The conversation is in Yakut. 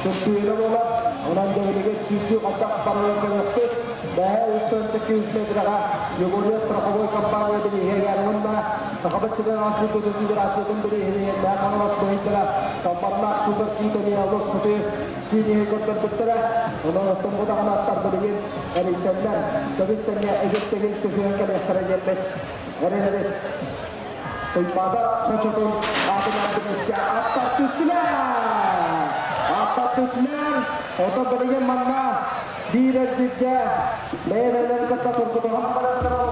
Көстүүнэ буолар. Онон дэбилигит сүүрдүү хайдах барарын көрүөхпүт. Бэһэ 318 метраҕа Егория страховой компания бирииһигэр уонна Сахабыт сирин ас сүүрдүүтүн федерациятын бирииһигэр Мэҥэ Хаҥалас быһыйдара Талбаннаах супер киит эмиэ олус сытыы кииниһи көрдөрбүттэрэ. Онон оттон бу даҕаны аттар билигин эрийсэллэр, көбүс-тэҥҥэ эгил-тэгил түсүһэн кэлиэхтэрэ диэммит эрэнэбит. Туймаада хочотун аатынан бириискэ аттар түстүлэр! Аттар түстүлэр! Оттон билигин манна биир эргиргэ бэйэ-бэйэлэрин кытта тургутуһан бараттара